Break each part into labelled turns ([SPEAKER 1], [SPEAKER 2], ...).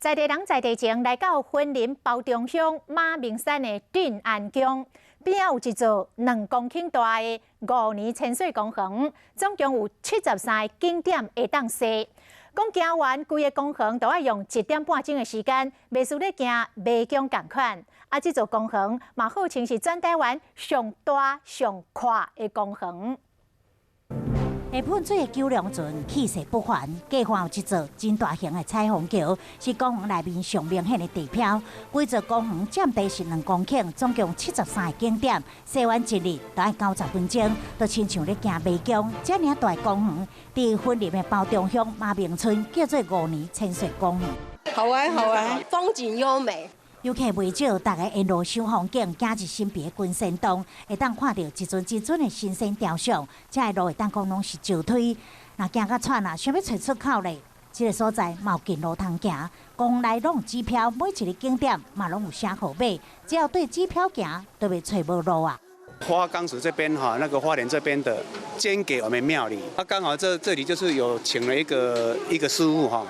[SPEAKER 1] 在地人在地情，來到雲林褒忠鄉馬鳴山的鎮安宮，邊仔有一座2公頃大的五年千歲公園，總共有73個景點會當踅。講行完規个公園，都愛用1點半鐘的時間，袂輸咧行迷宮仝款。啊，這座公園嘛號稱是全台灣上大上闊的公園。
[SPEAKER 2] 會噴水的九龍船氣勢不凡，隔岸有一座真大型的彩虹橋，是公園內面上明顯的地標。規座公園佔地是2公頃，總共73個景點，踅完一日都愛90分鐘，就親像咧行迷宮。遮爾大的公園，佇雲林的褒忠鄉馬鳴村，叫做五年千歲公園。
[SPEAKER 3] 好玩好玩，風景優美。
[SPEAKER 2] 遊客袂少，逐家沿路賞風景，行入神秘的根仙洞，會當看著一尊一尊的神仙雕像。這个路會當講攏是石梯，若行較喘啊，想欲揣出口咧，這个所在嘛有近路通行。公園內攏有指標，每一个景點嘛攏有寫號碼，只要對指標行，就袂揣無路啊。
[SPEAKER 4] 花崗石這邊哈，那個花蓮這邊的捐給我們廟裡，啊，剛好這裡就是有請了一個師傅哈，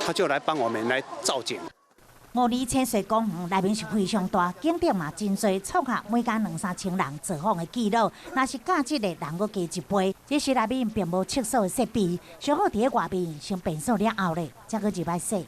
[SPEAKER 4] 他就來幫我們來造景。
[SPEAKER 2] 五年千歲公園內面是非常大，景點嘛真濟，創下每工兩三千人造訪的紀錄。若是假日的人閣加一倍。只是內面並無廁所的設備，上好佇咧外面先便所了後咧，才閣入來洗。